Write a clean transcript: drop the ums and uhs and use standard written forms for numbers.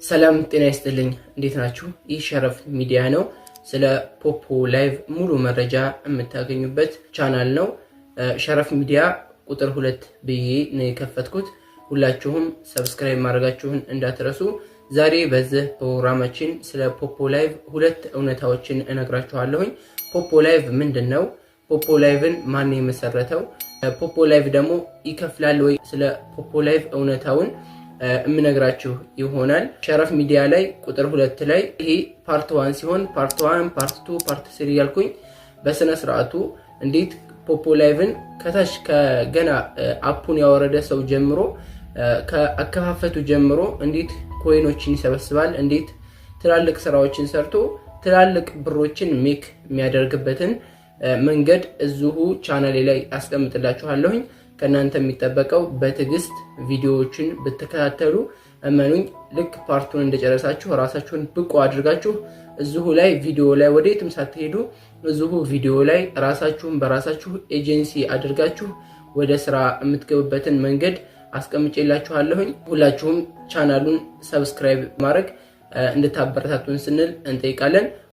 ሰላም ጤና ይስጥልኝ። እንዴት ናችሁ? ይህ ሸረፍ ሚዲያ ነው። ስለ ፖፖ ላይቭ ሙሉ መረጃ የምታገኙበት ቻናል ነው። ሸረፍ ሚዲያ ቁጥር 2 ብዬ ነው የከፈትኩት። ሁላችሁም subscribe ማድረጋችሁን እንዳትረሱ። ዛሬ በዚህ ፕሮግራማችን ስለ ፖፖ ላይቭ ሁለት እውነታዎችን እነግራችኋለሁኝ። ፖፖ ላይቭ ምንድን ነው? ፖፖ ላይቭን ማን የመሰረተው? ፖፖ ላይቭ ደግሞ ይከፍላል ወይ? ስለ ፖፖ ላይቭ እውነታውን የምነግራችሁ ይሆናል። ሸረፍ ሚዲያ ላይ ቁጥር 2 ላይ ይሄ part 1 ሲሆን part 1፣ part 2፣ part 3 እያልኩኝ በስነ ስርዓቱ እንዴት ፖፖ ላይቭን ከታች ከገና app ኡን ያወረደ ሰው ጀምሮ፣ ከአከፋፈቱ ጀምሮ እንዴት coin ኦችን ይሰበስባል፣ እንዴት ትላልቅ ስራዎችን ሰርቶ ትላልቅ ብሮችን make የሚያደርግበትን መንገድ እዚሁ ቻናሌ ላይ አስቀምጥላችኋለሁኝ። ከእናንተ የሚጠበቀው በትዕግስት ቪዲዮዎችን ብትከታተሉ፣ እመኑኝ፣ ልክ part ኡን እንደጨረሳችሁ ራሳችሁን ብቁ አድርጋችሁ እዚሁ ላይ ቪዲዮ ላይ ወዴትም ሳትሄዱ እዚሁ ቪዲዮ ላይ ራሳችሁን በራሳችሁ ኤጀንሲ አድርጋችሁ ወደ ስራ የምትገቡበትን መንገድ አስቀምጬላችኋለሁኝ። ሁላችሁም ቻናሉን subscribe ማድረግ እንድታበረታቱን ስንል እንጠይቃለን።